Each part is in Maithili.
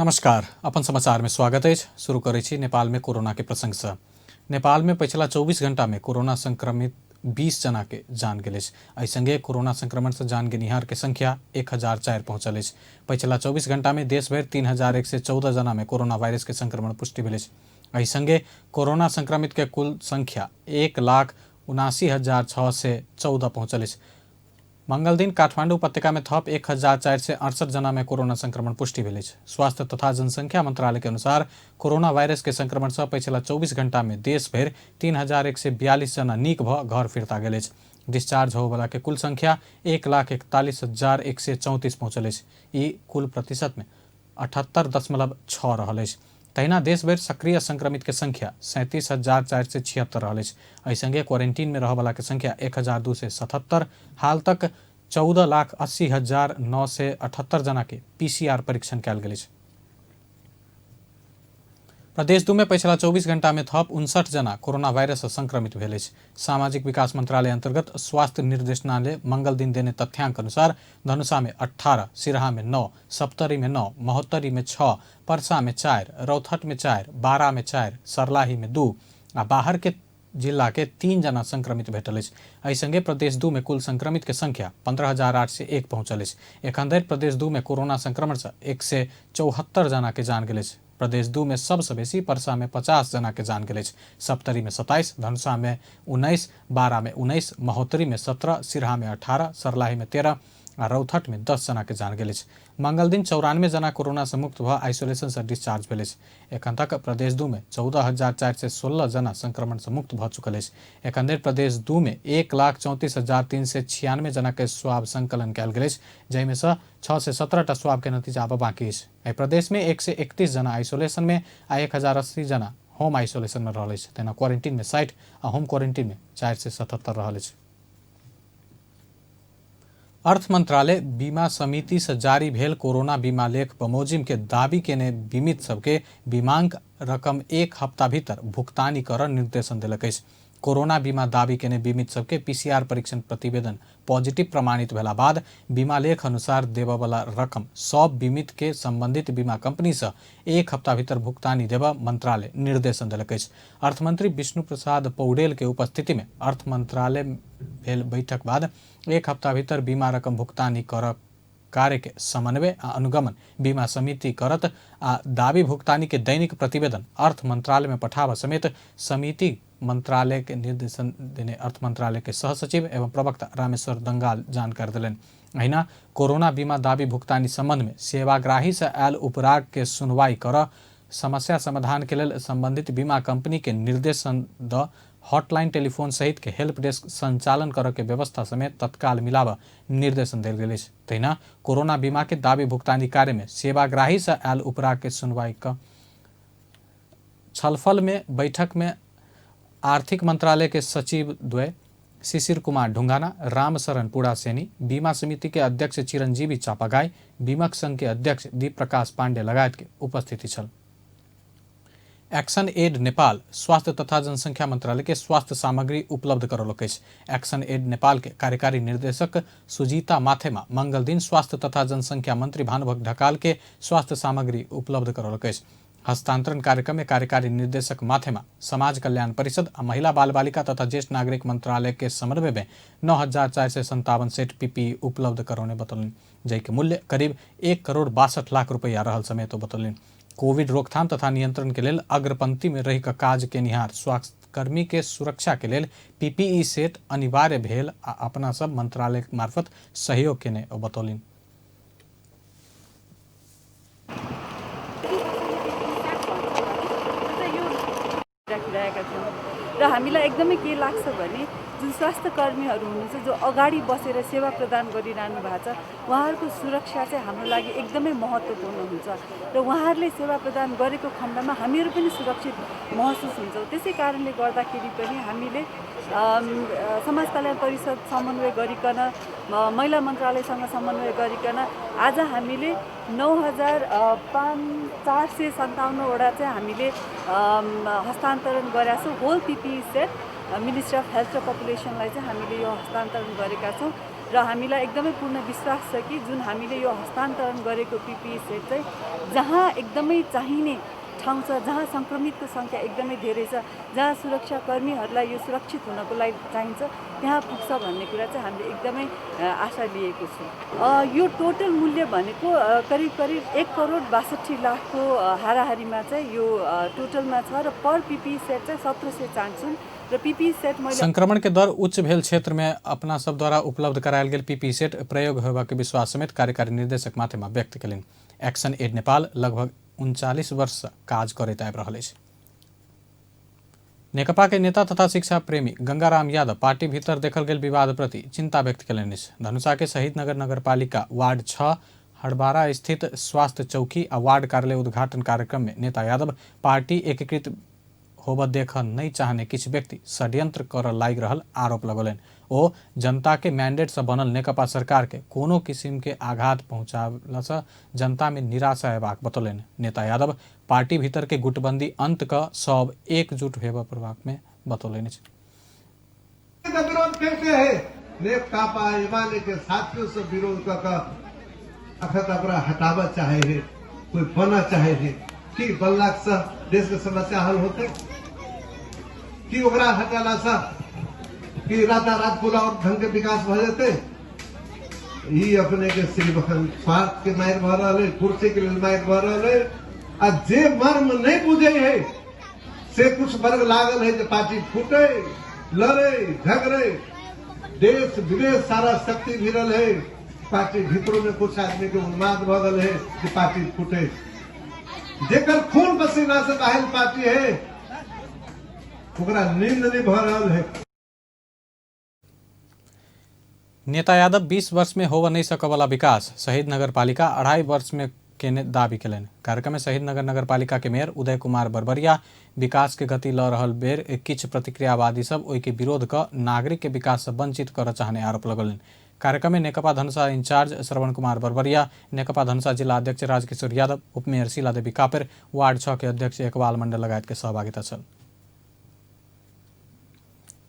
नमस्कार, अपन समाचार में स्वागत अछि। शुरू करै छी नेपाल में कोरोना के प्रसंग से। नेपाल में पछिला 24 घंटा में कोरोना संक्रमित 20 जना के जान गेल अछि। एहि संगे कोरोना संक्रमण से जान गेनिहार के संख्या 1004 पहुंचल अछि। पछिला 24 घंटा में देश भरि 3114 जना में कोरोना वायरस के संक्रमण पुष्टि भेल अछि। एहि संगे कोरोना संक्रमित के कुल संख्या 1,79,614 पहुंचल अछि। मंगल दिन काठमाडौँ उपत्यका में थप 1468 जना में कोरोना संक्रमण पुष्टि भेल अछि। स्वास्थ्य तथा जनसंख्या मंत्रालय के अनुसार कोरोना वायरस के संक्रमण से पछिला 24 घंटा में देश भरि 3142 जना नीक भ घर फिर्ता गेल अछि। डिस्चार्ज होबऽवला के कुल संख्या 1,41,134 पहुँचल अछि। ई कुल प्रतिशत में 78.6 रहल अछि। तहिना देशभरि सक्रिय संक्रमित के संख्या 37,476 रहल अछि। एहि संगे क्वारेंटीन में रहऽवला के संख्या 1277। हाल तक 14,80,978 जना के पीसीआर परीक्षण कयल गेल अछि। प्रदेश 2 में पछिला 24 घंटा में थप 59 जना कोरोना वायरस से संक्रमित भेल अछि। सामाजिक विकास मंत्रालय अंतर्गत स्वास्थ्य निर्देशनालय मंगल दिन देने तथ्यांक अनुसार धनुषा में 18, सिरहा में 9, सप्तरी में 9, महोत्तरी में 6, परसा में 4, रौथट में 4, बारा में 4, सर्लाही में 2 आ बाहर के जिला के 3 जना संक्रमित भेटल अछि। एहि संगे प्रदेश 2 में कुल संक्रमित के संख्या 15,801 पहुंचल अछि। एखन धरि प्रदेश 2 में कोरोना संक्रमण से 174 जना के जान गेल अछि। प्रदेश 2 में सबसे बेसी परसा में 50 जना के जान गेल अछि। सप्तरी में 27, धनुषा में 19, बारा में 19, महोत्तरी में 17, सिरहा में 18, सर्लाही में 13 आ रौथट में 10 जना के जान गेल अछि। मंगल दिन 94 जना कोरोना से मुक्त भ आइसोलेशन से डिस्चार्ज भेल अछि। एखन तक प्रदेश 2 में 14,416 जना संक्रमण से मुक्त भ चुकल अछि। एखन धरि प्रदेश 2 में 1,34,396 जना के स्वाब संकलन कयल गेल अछि, जाहिमे से 617 टा स्वाब के नतीजा आब बाकी अछि। एहि प्रदेश में 131 जना आइसोलेशन में आ 1080 जना होम आइसोलेशन में रहल अछि। तहिना क्वारेंटीन में 60 आ होम क्वारेंटीन में 477 रहल अछि। अर्थ मंत्रालय बीमा समिति से जारी भेल कोरोना बीमा लेख बमोजिम के दाबी केने बीमित सबके बीमांक रकम एक हफ्ता भीतर भुगतानी कर निर्देशन देलक अछि। कोरोना बीमा दाबी केने बीमित सबके पीसीआर परीक्षण प्रतिवेदन पॉजिटिव प्रमाणित भेला बाद बीमा लेख अनुसार देबऽवला रकम सब बीमित के संबंधित बीमा कंपनी से एक हफ्ता भीतर भुगतानी देबऽ मंत्रालय निर्देशन देलक अछि। अर्थमंत्री विष्णु प्रसाद पौडेल के उपस्थिति में अर्थ मंत्रालय भेल बैठक बाद एक हफ्ता भीतर बीमा रकम भुगतानी कर कार्य के समन्वय आ अनुगमन बीमा समिति करत आ दाबी भुगतानी के दैनिक प्रतिवेदन अर्थ मंत्रालय में पठाबऽ समेत समिति मंत्रालय के निर्देशन देने अर्थ मंत्रालय के सहसचिव एवं प्रवक्ता रामेश्वर दंगाल जानकारी देलनि। अहिना कोरोना बीमा दाबी भुगतानी संबंध में सेवाग्राही से आयल उपराग के सुनवाई कर समस्या समाधान के लेल संबंधित बीमा कंपनी के निर्देशन द हॉटलाइन टेलीफोन सहित के हेल्प डेस्क संचालन करऽ के व्यवस्था समेत तत्काल मिलाबऽ निर्देशन देल गेल अछि। तहिना कोरोना बीमा के दाबी भुगतानी कार्य में सेवाग्राही से आयल उपराग के सुनवाई क छलफल में बैठक में आर्थिक मंत्रालय के सचिव द्वय शिशिर कुमार ढुंगाना, रामशरण पुड़ासेनी, बीमा समिति के अध्यक्ष चिरंजीवी चापागाई, बीमक संघ के अध्यक्ष दीप प्रकाश पांडे लगायत के उपस्थिति छल। एक्शन एड नेपाल स्वास्थ्य तथा जनसंख्या मंत्रालय के स्वास्थ्य सामग्री उपलब्ध करौलक अछि। एक्शन एड नेपाल के कार्यकारी निर्देशक सुजीता माथेमा मंगल दिन स्वास्थ्य तथा जनसंख्या मंत्री भानुभक्त ढकाल के स्वास्थ्य सामग्री उपलब्ध करौलक अछि। हस्तांतरण कार्यक्रम में कार्यकारी निर्देशक माथेमा समाज कल्याण परिषद आ महिला बाल बालिका तथा ज्येष्ठ नागरिक मंत्रालय के समन्वय में 9,457 सेट पीपीई उपलब्ध करौने बतौलनि, जाहिके मूल्य करीब 1,62,00,000 रुपैया रहल समेत ओ बतौलनि। कोविड रोकथाम तथा नियंत्रण के लेल अग्रपंक्ति में रहि कऽ काज केनिहार स्वास्थ्यकर्मी के सुरक्षा के लेल पीपीई सेट अनिवार्य भेल आ अपना सब मंत्रालय मार्फत सहयोग केने ओ बतौलनि। राखिरहेका थियौँ र हामीलाई एकदमै के लाग्छ भने जुन स्वास्थ्यकर्मीहरू हुनुहुन्छ, जो अगाडि बसेर सेवा प्रदान गरिरहनु भएको छ, उहाँहरूको सुरक्षा चाहिँ हाम्रो लागि एकदमै महत्त्वपूर्ण हुन्छ र उहाँहरूले सेवा प्रदान गरेको खण्डमा हामीहरू पनि सुरक्षित महसुस हुन्छौँ। त्यसै कारणले गर्दाखेरि पनि हामीले समाज कल्याण परिषद समन्वय गरिकन, महिला मन्त्रालयसँग समन्वय गरिकन आज हामीले 9,457 चाहिँ हामीले हस्तान्तरण गरेका छौँ। Whole PPE set ministry of health र पपुलेसनलाई चाहिँ हामीले यो हस्तान्तरण गरेका छौँ। र हामीलाई एकदमै पूर्ण विश्वास छ कि जुन हामीले यो हस्तान्तरण गरेको पिपिई सेट चाहिँ जहाँ एकदमै चाहिने ठाउँ छ, जहाँ सङ्क्रमितको सङ्ख्या एकदमै धेरै छ, जहाँ सुरक्षाकर्मीहरूलाई यो सुरक्षित हुनको लागि चाहिन्छ, त्यहाँ पुग्छ भन्ने कुरा चाहिँ हामीले एकदमै आशा लिएको छौँ। यो टोटल मूल्य भनेको करिब करिब 1,62,00,000 को हाराहारीमा चाहिँ यो टोटलमा छ र पर पिपिई सेट चाहिँ 1700 चाहन्छौँ र पिपिई सेट मैले संक्रमण के दर उच्च भेल क्षेत्र में अपना सब द्वारा उपलब्ध करायल गेल पीपीई सेट प्रयोग होबाक विश्वास समेत कार्यकारी निर्देशक माथेमा व्यक्त केलनि। एक्शन एड नेपाल लगभग 39 वर्ष काज करैत आबि रहल अछि। नेकपा के नेता तथा शिक्षा प्रेमी गंगाराम यादव पार्टी भीतर देखल गेल विवाद प्रति चिंता व्यक्त केलनि अछि। धनुषा के शहीदनगर नगरपालिका वार्ड 6 हड़बारा स्थित स्वास्थ्य चौकी आ वार्ड कार्यालय उद्घाटन कार्यक्रम में नेता यादव पार्टी एकीकृत होब देख नहीं चाहने किछु व्यक्ति षड्यंत्र कर लागि रहल आरोप लगौलनि। ओ जनता के मैंडेट से बनल नेकपा सरकार के कोनो किसिम के आघात पहुंचावला से जनता में निराशा अयबाक बतौलनि। नेता यादव पार्टी भीतर के गुटबंदी अंत क सब एकजुट हेबा पड़बाक में बतौलनि अछि। विरोध करते हैं नेकपा एमाले के साथियों से विरोध कर अखत ओकरा हटाबऽ चाहे है, कोई बनना चाहे है कि बनला से देश के समस्या हल होते, कि ओकरा हटेला से कि रातारात पूरा और ढंग के विकास भ जेतै। ई अपने के सिर्फ स्वार्थ के मारि भऽ रहल है, कुर्सी के लेल मारि भऽ रहल है। आ जे मर्म नहीं बुझे है से कुछ वर्ग लागल है जे पार्टी फूटे, लड़े, झगड़े। देश विदेश सारा शक्ति भिड़ल है, पार्टी भीतरों में कुछ आदमी के उन्माद भऽ गेल है जे पार्टी फूटे। जेकर खून पसीना से बाहर पार्टी है ओकरा नींद नहीं भऽ रहल है। नेता यादव 20 वर्ष में होव नहीं सकवला विकास शहीद नगरपालिका 2.5 वर्ष में केने दावी केलनि। कार्यक्रम में शहीदनगर नगरपालिका के मेयर उदय कुमार बरबरिया विकास के गति ल रहल बेर किछु प्रतिक्रियावादी सब ओहि के विरोध क नागरिक के विकास से वंचित करऽ चाहने आरोप लगौलनि। कार्यक्रम में नेकपा धनुषा इंचार्ज श्रवण कुमार बरबरिया, नेकपा धनुषा जिला अध्यक्ष राजकिशोर यादव, उपमेयर शीला देवी कापेर, वार्ड 6 के अध्यक्ष एकबाल मंडल लगायत के सहभागिता छल।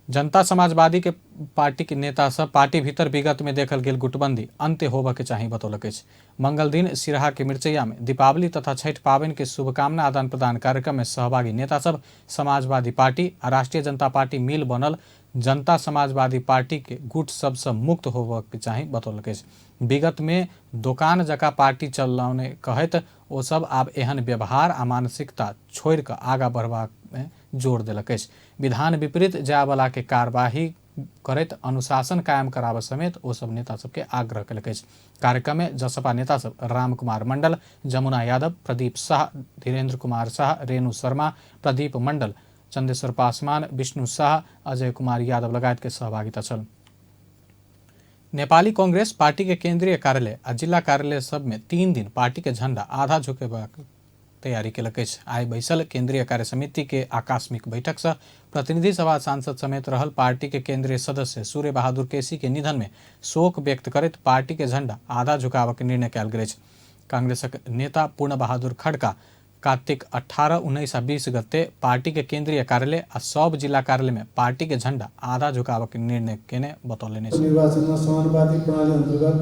जनता समाजवादी के पार्टी के नेता सब पार्टी भीतर विगत में देखल गेल गुटबंदी अंत्य होबऽ के चाही बतौलक अछि। मंगल दिन सिरहा के मिर्चैया में दीपावली तथा छठ पाबनि के शुभकामना आदान प्रदान कार्यक्रम में सहभागी नेता सब समाजवादी पार्टी आ राष्ट्रीय जनता पार्टी मिल बनल जनता समाजवादी पार्टी के गुट सबसँ मुक्त होबऽ के चाही बतौलक अछि। विगत में दोकान जकाँ पार्टी चलाउने कहैत ओ सब आब एहन व्यवहार आ मानसिकता छोड़ि कऽ आगाँ बढ़बाक में जोर देलक अछि। विधान विपरीत जायवला के कार्यवाही करैत अनुशासन कायम कराबऽ समेत ओ सब नेता सबके आग्रह केलक अछि। कार्यक्रम में जसपा नेता सब राम कुमार मंडल, जमुना यादव, प्रदीप शाह, धीरेन्द्र कुमार शाह, रेणु शर्मा, प्रदीप मंडल, चंदेश्वर पासवान, विष्णु शाह, अजय कुमार यादव लगायत के सहभागिता छल। नेपाली कांग्रेस पार्टी के केंद्रीय कार्यालय आ जिला कार्यालय सब में 3 दिन पार्टी के झंडा आधा झुकेबाक तैयारी केलक अछि। आइ बैसल केंद्रीय कार्य समिति के आकस्मिक बैठक से प्रतिनिधि सभा सांसद समेत रहल पार्टी के केंद्रीय सदस्य सूर्य बहादुर केसी के निधन में शोक व्यक्त करैत पार्टी के झंडा आधा झुकाबऽ के निर्णय कयल गेल अछि। कांग्रेसक नेता पूर्ण बहादुर खड़का कार्तिक 18, 19 आ 20 गते पार्टी के केंद्रीय कार्यालय आ सब जिला कार्यालय में पार्टी के झंडा आधा झुकाबऽ के निर्णय केने बतौलनि अछि। निर्वाचनमा समानुपातिक प्रणाली अन्तर्गत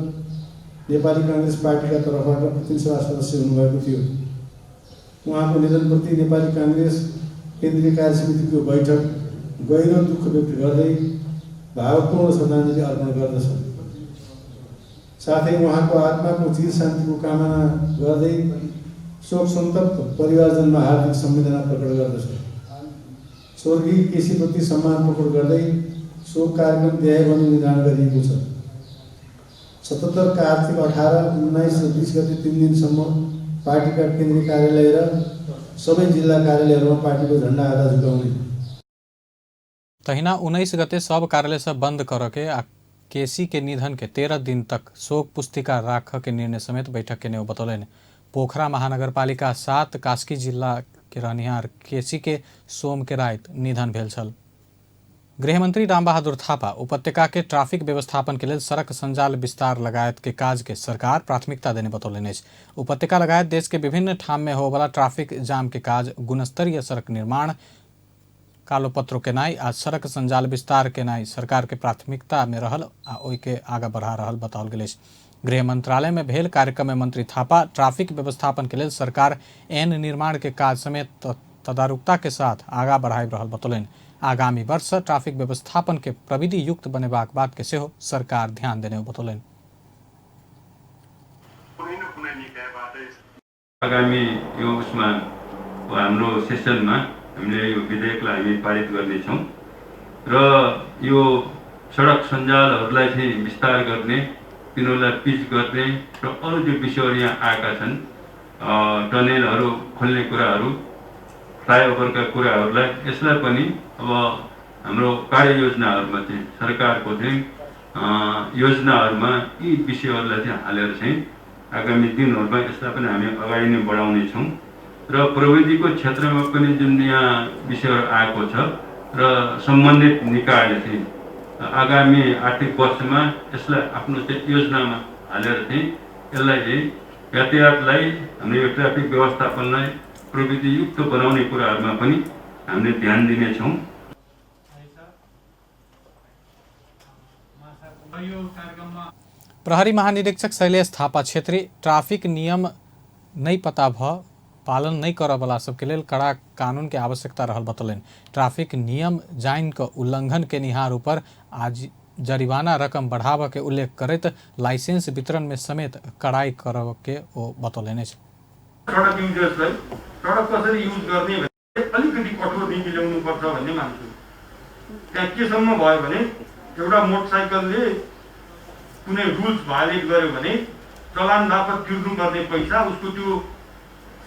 नेपाली कांग्रेस पार्टीका तर्फबाट प्रतिनिधि सभा सदस्य हुनुभएको थियो। उहाँको निधनप्रति नेपाली कांग्रेस केन्द्रीय कार्य समितिको बैठक गहिरो दुःख व्यक्त गर्दै भावपूर्ण श्रद्धाञ्जली अर्पण गर्दछ। साथै उहाँको आत्माको चिर शान्तिको कामना गर्दै शोक सन्तप्त परिवारजनमा हार्दिक संवेदना प्रकट गर्दछ। स्वर्गीय केसीप्रति सम्मान प्रकट गर्दै शोक कार्यक्रम देहायबन्दी निर्धारण गरिएको छ। 77 कार्तिक 18, 19 र 20 गते 3 दिनसम्म पार्टीका केन्द्रीय कार्यालय र सबै जिल्ला कार्यालयहरूमा पार्टीको झन्डा आधा झुकाउने। तहिना 19 गते सब कार्यालय सब बंद करके आ केसी के निधन के 13 दिन तक शोक पुस्तिका राख के निर्णय समेत बैठक के बतौलनि। पोखरा महानगरपालिका 7 कास्की जिला के रहनिहार केसी के सोम के राति निधन भेल छल। गृहमंत्री रामबहादुर थापा उपत्यका के ट्रैफिक व्यवस्थापन के लेल सड़क संजाल विस्तार लगायत के काज के सरकार प्राथमिकता देने बतौलनि अछि। उपत्यका लगायत देश के विभिन्न ठाम में होबला ट्रैफिक जाम के काज गुणस्तरीय सड़क निर्माण कालोपत्रो केनाइ आ सड़क सञ्जाल विस्तार केनाइ सरकार के प्राथमिकता में रहल आ ओहि के आगा बढ़ा रहल बताओल गेल अछि। गृह मंत्रालय में भेल कार्यक्रम में मंत्री थापा ट्रैफिक व्यवस्थापन के लेल सरकार एन निर्माण के काज समेत तदारुकता के साथ आगा बढ़ाबि रहल बतौलनि। आगामी वर्ष ट्रैफिक व्यवस्थापन के प्रविधि युक्त बनेबाक बात के सेहो सरकार ध्यान देने बतौलनि। आगामी यो उसमा हाम्रो सेसनमा हामीले यो विधेयकलाई हामी पारित गर्नेछौँ र यो सडक सञ्जालहरूलाई चाहिँ विस्तार गर्ने, तिनीहरूलाई पिच गर्ने र अरू जो विषयहरू यहाँ आएका छन्, टनेलहरू खोल्ने कुराहरू, फ्लाइओभरका कुराहरूलाई, यसलाई पनि अब हाम्रो कार्ययोजनाहरूमा चाहिँ सरकारको चाहिँ योजनाहरूमा यी विषयहरूलाई चाहिँ हालेर चाहिँ आगामी दिनहरूमा यसलाई पनि हामी अगाडि नै बढाउनेछौँ। र प्रविधिको क्षेत्रमा पनि जुन यहाँ विषयहरू आएको छ र सम्बन्धित निकायले चाहिँ आगामी आर्थिक वर्षमा यसलाई आफ्नो चाहिँ योजनामा हालेर चाहिँ यसलाई चाहिँ यातायातलाई हामीले यो ट्राफिक व्यवस्थापनलाई प्रविधियुक्त बनाउने कुराहरूमा पनि हामीले ध्यान दिनेछौँ। प्रहरी महानिरीक्षक शैलेश थापा छेत्री ट्रैफिक नियम नहीं पता भ पालन नहीं करऽ वाला सबके लेल कड़ा कानून के आवश्यकता रहल बतौलनि। ट्रैफिक नियम जानि कऽ उल्लंघन केनिहार ऊपर आज जरिमाना रकम बढ़ाबऽ के उल्लेख करैत लाइसेंस वितरण में समेत कड़ाई करऽ के ओ बतौलनि अछि। सडक युजर्सलाई सडक कसरी युज गर्ने भन्ने अलिकति कठोर नीति ल्याउनु पर्छ भन्ने मान्छु। त्यहाँ केसम्म भयो भने एउटा मोटरसाइकलले कुनै रुल्स भायोलेट गर्यो भने चलान बापत तिर्नुपर्ने पैसा उसको त्यो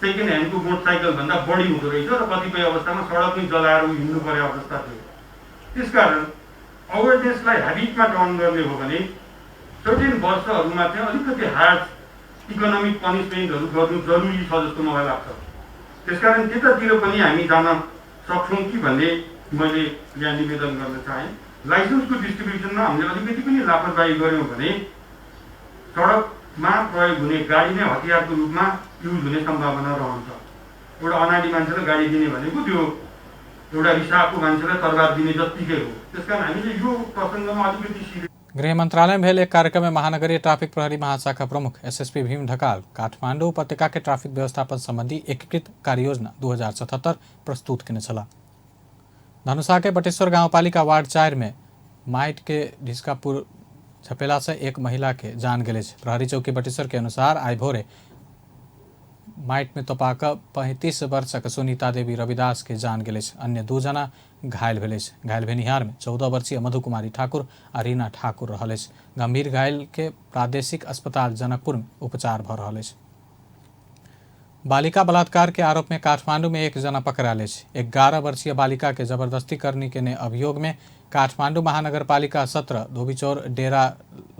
सेकेन्ड ह्यान्डको मोटरसाइकलभन्दा बढी हुँदो रहेछ र कतिपय अवस्थामा सडक नै जलाएर हिँड्नु पर्ने अवस्था थियो। त्यसकारण अवेरनेसलाई ह्याबिटमा टर्न गर्ने हो भने सर्टेन वर्षहरूमा चाहिँ अलिकति हार्ड इकोनोमिक पनिसमेन्टहरू गर्नु जरुरी छ जस्तो मलाई लाग्छ। त्यसकारण त्यतातिर पनि हामी जान सक्छौँ कि भन्ने मैले यहाँ निवेदन गर्न चाहेँ। लाइसेन्सको डिस्ट्रिब्युसनमा हामीले अलिकति पनि लापरवाही गऱ्यौँ भने सडकमा प्रयोग हुने गाडी नै हतियारको रूपमा युज हुने सम्भावना रहन्छ। एउटा अनाडी मान्छेलाई गाडी दिने भनेको त्यो एउटा रिसाएको मान्छेलाई तरबार दिने जत्तिकै हो। त्यसकारण हामीले यो प्रसङ्गमा अलिकति सिरियस। गृह मंत्रालय में भेल एक कार्यक्रम में महानगरीय ट्रैफिक प्रहरी महाशाखा प्रमुख एसएसपी भीम ढकाल काठमांडू उपत्यका के ट्रैफिक व्यवस्थापन संबंधी एकीकृत कार्ययोजना 2077 प्रस्तुत केने छलाह। धनुषा के बटेश्वर गांवपालिका वार्ड 4 में माइट के ढिस्कापुर झपेला से एक महिला के जान गेल अछि। प्रहरी चौकी बटेश्वर के अनुसार आइ भोरे माइट में तपाक 35 वर्षक सुनीता देवी रविदास के जान गेल अछि। अन्य 2 जना घायल भेल अछि। घायल भेनिहार में 14 वर्षीय मधु कुमारी ठाकुर आ रीना ठाकुर रहल अछि। गंभीर घायल के प्रादेशिक अस्पताल जनकपुर में उपचार भऽ रहल अछि। बालिका बलात्कार के आरोप में काठमांडू में एक जना पकड़ायल अछि। 11 वर्षीय बालिका के जबरदस्ती करनी के अभियोग में काठमांडू महानगरपालिका 17 धोबीचौर डेरा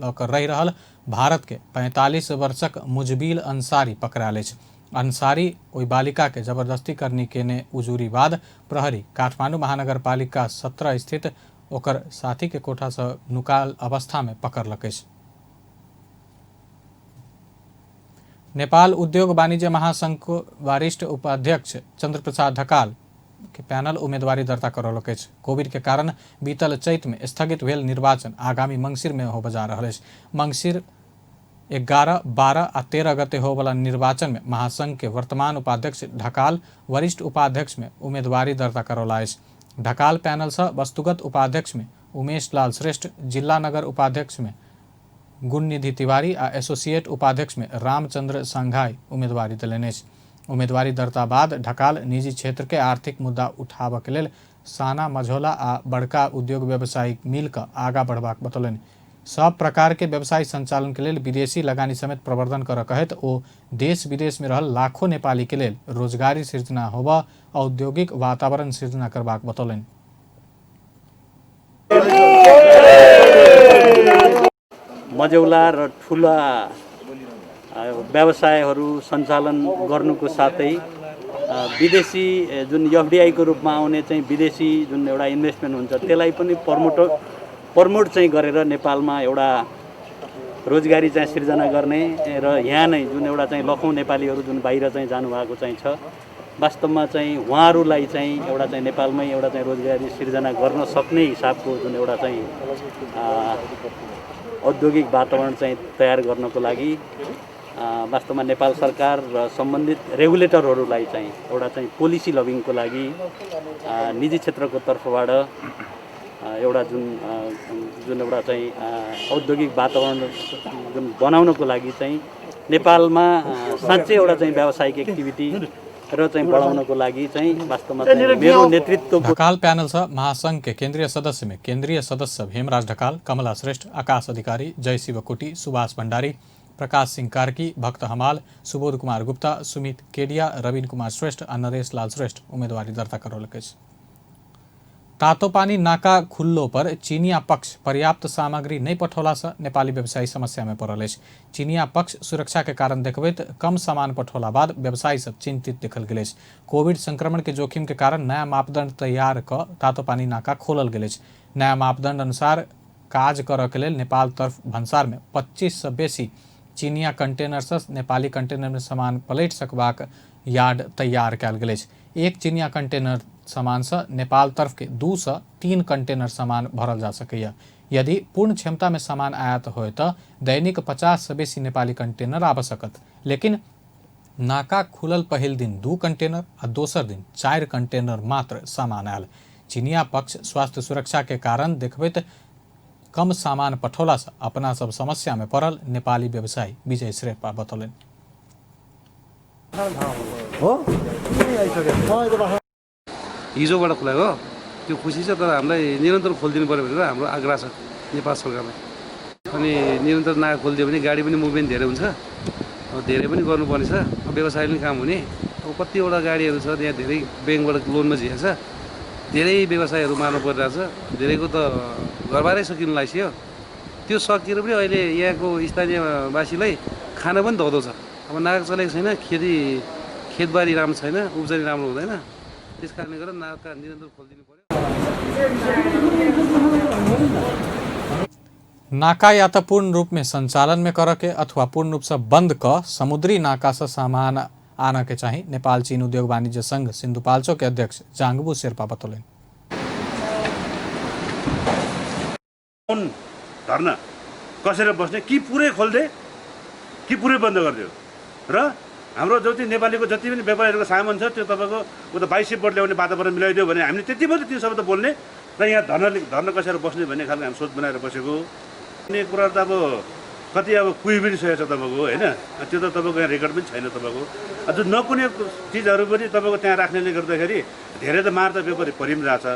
लऽ कऽ रहि रहल भारत के 45 वर्षक मुजबील अंसारी पकड़ायल अछि। अंसारी ओहि बालिका के जबरदस्ती करनी के उजूरी बाद प्रहरी काठमांडू महानगरपालिका 17 स्थित ओकर साथी के कोठा से नुकाल अवस्था में पकड़लक अछि। नेपाल उद्योग वाणिज्य महासंघ को वरिष्ठ उपाध्यक्ष चंद्रप्रसाद ढकाल के पैनल उम्मीदवारी दर्ता करौलक अछि। कोविड के कारण बीतल चैत में स्थगित भेल निर्वाचन आगामी मंगसिर में होबय जा रहल अछि। मंगसिर 11, 12 आ 13 गते होबयवला निर्वाचन में महासंघ के वर्तमान उपाध्यक्ष ढकाल वरिष्ठ उपाध्यक्ष में उम्मीदवारी दर्ता करौला अछि। ढकाल पैनल से वस्तुगत उपाध्यक्ष में उमेश लाल श्रेष्ठ, जिला नगर उपाध्यक्ष में गुणनिधि तिवारी आ एसोसिएट उपाध्यक्ष में रामचंद्र संघाई उम्मीदवारी देलनि अछि। उम्मीदवारी दर्ता बाद ढकाल निजी क्षेत्र के आर्थिक मुद्दा उठाबऽ के लेल साना मझौला आ बड़का उद्योग व्यवसायी मिल कऽ आगा बढ़बाक बतौलनि। सब प्रकार के व्यवसाय संचालन के लेल विदेशी लगानी समेत प्रवर्धन करऽ कहैत ओ देश विदेश में रहल लाखों नेपाली के लेल रोजगारी सृजना होबऽ औद्योगिक वातावरण सृजना करबाक बतौलनि। मझौला र ठुला व्यवसायहरू सञ्चालन गर्नुको साथै विदेशी जुन एफडिआईको रूपमा आउने चाहिँ विदेशी जुन एउटा इन्भेस्टमेन्ट हुन्छ त्यसलाई पनि प्रमोट चाहिँ गरेर नेपालमा एउटा रोजगारी चाहिँ सिर्जना गर्ने र यहाँ नै जुन एउटा चाहिँ लखौँ नेपालीहरू जुन बाहिर चाहिँ जानुभएको चाहिँ छ वास्तवमा चाहिँ उहाँहरूलाई चाहिँ एउटा चाहिँ नेपालमै एउटा चाहिँ रोजगारी सिर्जना गर्न सक्ने हिसाबको जुन एउटा चाहिँ औद्योगिक वातावरण चाहिँ तयार गर्नको लागि वास्तवमा नेपाल सरकार र सम्बन्धित रेगुलेटरहरूलाई चाहिँ एउटा चाहिँ पोलिसी लबिङको लागि निजी क्षेत्रको तर्फबाट एउटा जुन जुन एउटा चाहिँ औद्योगिक वातावरण जुन बनाउनको लागि चाहिँ नेपालमा साँच्चै एउटा चाहिँ व्यावसायिक एक्टिभिटी र चाहिँ बढाउनको लागि चाहिँ वास्तवमा चाहिँ मेरो नेतृत्वको ढकाल पैनल सह महासंघ के केंद्रीय सदस्य में केंद्रीय सदस्य हेमराज ढकाल, कमला श्रेष्ठ, आकाश अधिकारी, जय शिवकोटी, सुभाष भंडारी, प्रकाश सिंह कार्की, भक्त हमाल, सुबोध कुमार गुप्ता, सुमित केडिया, रवीन कुमार श्रेष्ठ आ नरेश लाल श्रेष्ठ उम्मीदवारी दर्ता करौलक अछि। तातोपानी नाका खुल्लो पर चीनिया पक्ष पर्याप्त सामग्री नहि पठौला से नेपाली व्यवसायी समस्या में पड़ल अछि। चीनिया पक्ष सुरक्षा के कारण देखबैत कम सामान पठौला बाद व्यवसायी सब चिंतित देखल गेल अछि। कोविड संक्रमण के जोखिम के कारण नया मापदंड तैयार क तातोपानी नाका खोलल गेल अछि। नया मापदंड अनुसार काज करऽ के लेल नेपाल तरफ भन्सार में 25 से बेसी चीनिया कंटेनर से नेपाली कंटेनर में सामान पलटि सकबाक यार्ड तैयार कयल गेल अछि। एक चीनिया कंटेनर सामान से नेपाल तरफ के 2 से 3 कंटेनर सामान भरल जा सकैए। यदि पूर्ण क्षमता में सामान आयात होय तऽ दैनिक 50 से बेसी नेपाली कंटेनर आबि सकत। लेकिन नाका खुलल पहिल दिन 2 कंटेनर आ दोसर दिन 4 कंटेनर मात्र सामान आयल। चीनिया पक्ष स्वास्थ्य सुरक्षा के कारण देखबैत कम सामान पठौला से अपना सब समस्या में पड़ल नेपाली व्यवसायी विजय श्रेष्ठ बतौलनि। हिजोबाट खुलाएको त्यो खुसी छ, तर हामीलाई निरन्तर खोलिदिनु पऱ्यो भनेर हाम्रो आग्रह छ नेपाल सरकारलाई। अनि निरन्तर नाका खोलिदियो भने गाडी पनि मुभमेन्ट धेरै हुन्छ, अब धेरै पनि गर्नुपर्ने छ, अब व्यवसाय पनि काम हुने। अब कतिवटा गाडीहरू छ त्यहाँ, धेरै ब्याङ्कबाट लोनमा झिएको छ, धेरै व्यवसायहरू मार्नु परिरहेको छ, धेरैको त घरबारै सकिनु लागिसक्यो। त्यो सकिएर पनि अहिले यहाँको स्थानीयवासीलाई खाना पनि धोदो छ। अब नाका चलेको छैन, खेतबारी राम्रो छैन, उब्जनी राम्रो हुँदैन, त्यस कारणले गर्दा नाका निरन्तर खोलिदिनु पर्यो। नाका या तो पूर्ण रूप में संचालन में कर के अथवा पूर्ण रूप से बंद क समुद्री नाका से सामान आना के चाही। नेपाल चीन उद्योग वाणिज्य संघ सिंधुपाल्चोक के अध्यक्ष जांगबू शेर्पा बतौलनि। धरना कसरी बस्ने, कि पुरै खोल्दे कि पुरै बन्द गरिदियो। र हाम्रो जति नेपालीको जति पनि व्यापारीहरूको सामान छ त्यो तपाईँको उता बाइसेपबाट ल्याउने वातावरण मिलाइदियो भने हामीले त्यति मात्रै त्यो सबै त बोल्ने र यहाँ धर्ना कसेर बस्ने भन्ने खालको हामी सोच बनाएर बसेको। अन्य कुरा त अब कति अब कुही पनि सकेको छ तपाईँको होइन, त्यो त तपाईँको यहाँ रेकर्ड पनि छैन तपाईँको। जुन नकुने चिजहरू पनि तपाईँको त्यहाँ राख्नेले गर्दाखेरि धेरै त मार त व्यापारी परि पनि रहेछ।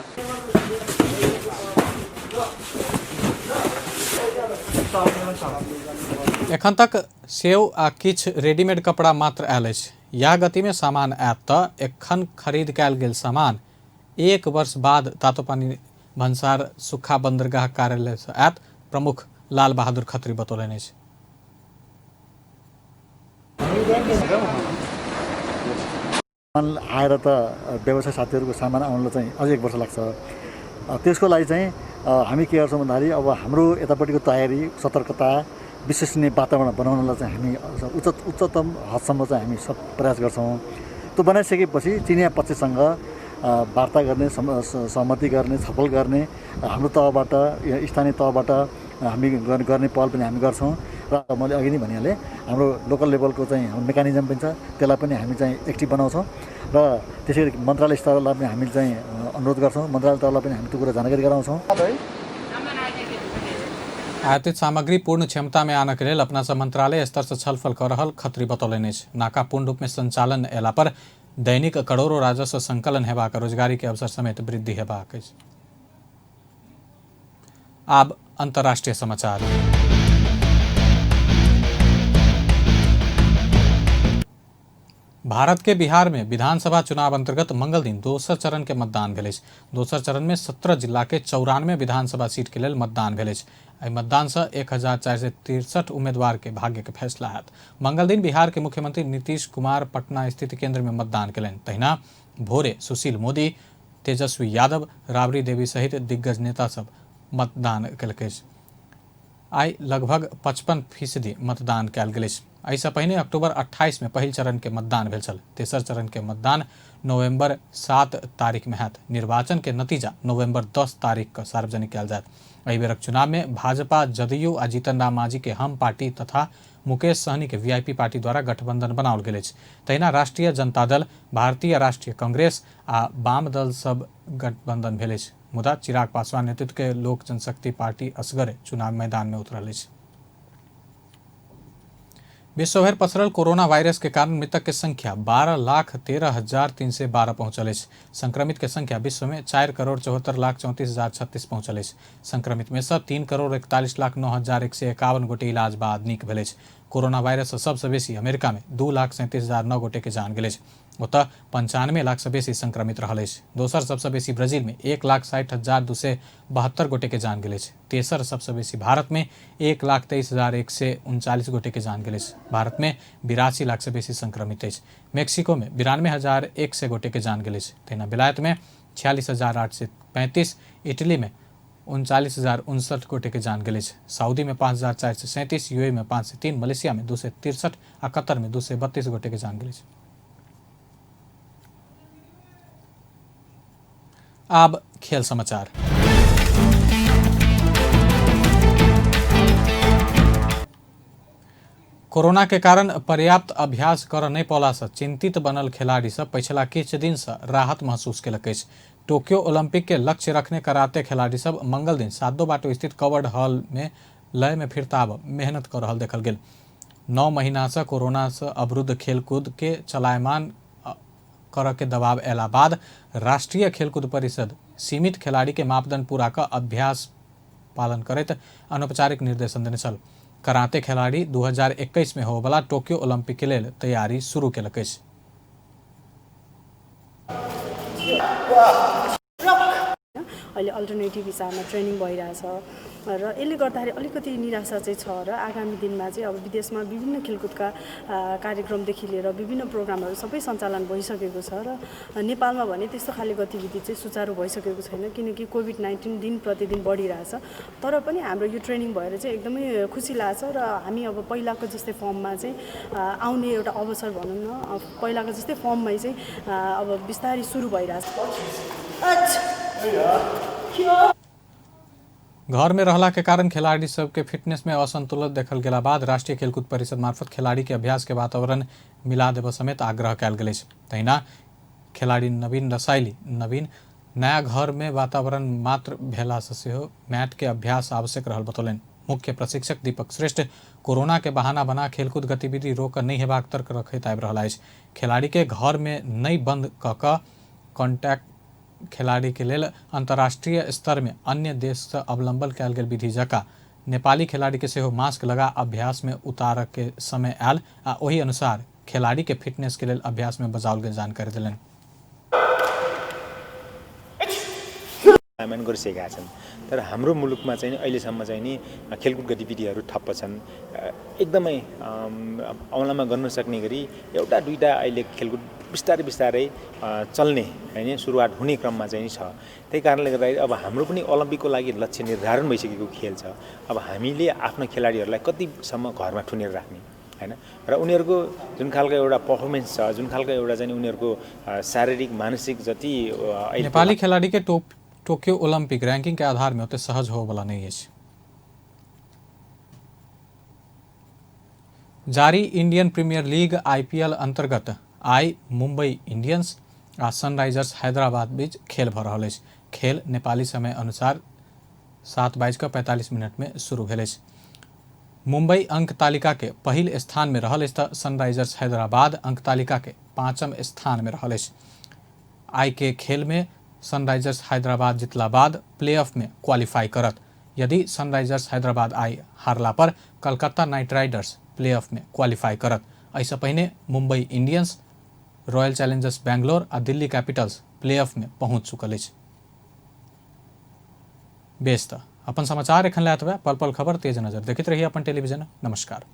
एखन तक सेव आ किछु रेडीमेड कपड़ा मात्र आयल अछि। यह गति में सामान आयत तऽ एखन खरीद कयल गेल सामान 1 वर्ष बाद तातोपानी भन्सार सुक्खा बंदरगाह कार्यालय से आयत, प्रमुख लाल बहादुर खत्री बतौलनि अछि। आएर त व्यवसाय साथीहरूको सामान आउनलाई चाहिँ अझ 1 वर्ष लाग्छ। त्यसको लागि चाहिँ हामी के गर्छौँ भन्दाखेरि अब हाम्रो यतापट्टिको तयारी, सतर्कता, विश्वसनीय वातावरण बनाउनलाई चाहिँ हामी उच्चतम हदसम्म चाहिँ हामी सब प्रयास गर्छौँ। त्यो बनाइसकेपछि चिनिया पक्षसँग वार्ता गर्ने, सहमति गर्ने, छलफल गर्ने हाम्रो तहबाट, स्थानीय तहबाट हामी गर्ने पहल पनि हामी गर्छौँ। र मैले अघि नै भनिहालेँ, हाम्रो लोकल लेभलको चाहिँ हाम्रो मेकानिजम पनि छ, त्यसलाई पनि हामी चाहिँ एक्टिभ बनाउँछौँ। र त्यसै गरी मन्त्रालय स्तरलाई पनि हामी चाहिँ अनुरोध गर्छौँ, मन्त्रालय तहलाई पनि हामी त्यो कुरा जानकारी गराउँछौँ। आयातित सामग्री पूर्ण क्षमता में आने के लेल अपना सब मंत्रालय स्तर से छलफल कर रहल खत्री बतौलनि अछि। नाका पूर्ण रूप में संचालन एला पर दैनिक करोड़ों राजस्व संकलन हेबाक, रोजगारी के अवसर समेत वृद्धि हेबाक अछि। आब अंतर्राष्ट्रीय समाचार। भारत के बिहार में विधानसभा चुनाव अंतर्गत मंगल दिन दोसर चरण के मतदान भेल अछि। दोसर चरण में 17 जिला के 94 विधानसभा सीट के लेल मतदान भेल अछि। एहि मतदान से 1463 उम्मीदवार के भाग्य के फैसला हैत। मंगल दिन बिहार के मुख्यमंत्री नीतीश कुमार पटना स्थित केंद्र में मतदान केलनि। तहिना भोरे सुशील मोदी, तेजस्वी यादव, राबड़ी देवी सहित दिग्गज नेता सब मतदान केलक अछि। आइ लगभग 55% मतदान कयल गेल अछि। एहिसँ पहिने अक्टूबर 28 में पहिल चरण के मतदान भेल छल। तेसर चरण के मतदान नवंबर 7 तारीख में हैत। निर्वाचन के नतीजा नवंबर 10 तारीख के सार्वजनिक कयल जायत। एहि बेरक चुनाव में भाजपा, जदयू आ जीतन राम मांझी के हम पार्टी तथा मुकेश सहनी के वीआईपी पार्टी द्वारा गठबंधन बनाओल गेल अछि। तहिना राष्ट्रीय जनता दल, भारतीय राष्ट्रीय कांग्रेस आ वाम दल सब गठबंधन भेल अछि। मुदा चिराग पासवान नेतृत्व के लोक जनशक्ति पार्टी असगरे चुनाव मैदान में उतरल अछि। विश्वभरि पसरल कोरोना वायरस के कारण मृतक के संख्या 12,13,312 पहुंचल अछि। संक्रमित के संख्या विश्व में 4,74,34,036 पहुंचल अछि। संक्रमित में से 3,41,09,151 गोटे इलाज बाद नीक भेल अछि। कोरोना वायरस से सबसे बेसी अमेरिका में 2,37,009 गोटे के जान गेल अछि। ओतऽ 95 लाख से बेसी संक्रमित रहल अछि। दोसर सबसे बेसी ब्राजील में 1,60,272 गोटे के जान गेल अछि। तेसर सबसे बेसी भारत में 1,23,139 गोटे के जान गेल अछि। भारत में 82 लाख से बेसी संक्रमित अछि। मेक्सिको में 92,100 गोटे के जान गेल अछि। तहिना विलायत में 46,835, इटली में 39,059 गोटे के जान गेल अछि। सऊदी में 5,437, यूएई में 503, मलेशिया में 263 आ कतर में 232 गोटे के जान गेल अछि। अब खेल समाचार। कोरोना के कारण पर्याप्त अभ्यास कर नहीं पौला से चिंतित बनल खिलाड़ी सब पिछला किछु दिन से राहत महसूस केलक अछि। टोक्यो ओलंपिक के लक्ष्य रखने कराते खिलाड़ी सब मंगल दिन सादो बाटो स्थित कवर्ड हॉल में लय में फिरता मेहनत कर रहल देखल गेल। 9 महीना से कोरोना से अवरुद्ध खेलकूद के चलायमान कर के दबाव अयला बाद राष्ट्रीय खेलकूद परिषद सीमित खिलाड़ी के मापदंड पूरा क अभ्यास पालन करैत अनौपचारिक निर्देशन देने छल। कराते खिलाड़ी 2021 में होबला टोक्यो ओलंपिक के लेल तैयारी शुरू केलक अछि। अहिले अल्टरनेटिभ हिसाबमा ट्रेनिङ भइरहेछ र यसले गर्दाखेरि अलिकति निराशा चाहिँ छ र आगामी दिनमा चाहिँ अब विदेशमा विभिन्न खेलकुदका कार्यक्रमदेखि लिएर विभिन्न प्रोग्रामहरू सबै सञ्चालन भइसकेको छ र नेपालमा भने त्यस्तो खाले गतिविधि चाहिँ सुचारू भइसकेको छैन, किनकि कोभिड-19 दिन प्रतिदिन बढिरहेछ। तर पनि हाम्रो यो ट्रेनिङ भएर चाहिँ एकदमै खुसी लाग्छ र हामी अब पहिलाको जस्तै फर्ममा चाहिँ आउने एउटा अवसर भनौँ न, पहिलाको जस्तै फर्ममै चाहिँ अब बिस्तारै सुरु भइरहेछ। घर में रहला के कारण खिलाड़ी सबके फिटनेस में असंतुलन देखल गेला बाद राष्ट्रीय खेलकूद परिषद मार्फत खिलाड़ी के अभ्यास के वातावरण मिला देबऽ समेत आग्रह कयल गेल अछि। तहिना खिलाड़ी नवीन रसाइली नवीन नया घर में वातावरण मात्र भेला से सेहो मैट के अभ्यास आवश्यक रहल बतौलनि। मुख्य प्रशिक्षक दीपक श्रेष्ठ कोरोना के बहाना बना खेलकूद गतिविधि रोक नहीं हेबाक तर्क रखैत आबि रहल अछि। खिलाड़ी के घर में नहीं बंद कऽ कऽ कॉन्टैक्ट खिलाड़ी के लेल अंतर्राष्ट्रीय स्तर में अन्य देश से अवलंबन कयल गेल विधि जकाँ नेपाली खिलाड़ी के सेहो मास्क लगा अभ्यास में उतारऽ के समय आयल आ ओहि अनुसार खिलाड़ी के फिटनेस के लेल अभ्यास में बजाओल गेल जानकारी देलनि। आयमान गरिसकेका छन्, तर हाम्रो मुलुकमा चाहिँ अहिलेसम्म चाहिँ नि खेलकुद गतिविधिहरू ठप्प छन्। एकदमै औँलामा गर्न सक्ने गरी एउटा दुईटा अहिले खेलकुद बिस्तारै बिस्तारै चल्ने हैन सुरुवात हुने क्रममा चाहिँ छ। त्यही कारणले गर्दाखेरि अब हाम्रो पनि ओलम्पिकको लागि लक्ष्य निर्धारण भइसकेको खेल छ। अब हामीले आफ्ना खेलाडीहरूलाई कतिसम्म घरमा ठुनेर राख्ने हैन र उनीहरूको जुन खालको एउटा पर्फर्मेन्स छ, जुन खालको एउटा चाहिँ उनीहरूको शारीरिक मानसिक जति नेपाली खेलाडी के टोक्यो ओलंपिक रैंकिंग के आधार में ओते सहज हो वाला नहीं अछि। जारी इंडियन प्रीमियर लीग आईपीएल अंतर्गत आई मुंबई इंडियंस आ सनराइजर्स हैदराबाद बीच खेल भऽ रहल अछि। खेल नेपाली समय अनुसार 7:45 में शुरू भेल अछि। मुंबई अंक तालिका के पहिल स्थान में रहल अछि तऽ सनराइजर्स हैदराबाद अंक तालिका के 5म स्थान में रहल अछि। आई के खेल में सनराइजर्स हैदराबाद जितला बाद प्लेऑफ में क्वालिफाई करत। यदि सनराइजर्स हैदराबाद आई हारला पर कलकत्ता नाइट राइडर्स प्लेऑफ में क्वालिफाई करत। एहिसँ पहिने Mumbai Indians, royal Challengers Bangalore आ दिल्ली कैपिटल्स प्लेऑफ में पहुंच चुकल अछि। बेस तऽ अपन समाचार एखन लए एतबे। पल पल खबर तेज नजर देखैत रहिए अपन टेलीविजन। नमस्कार।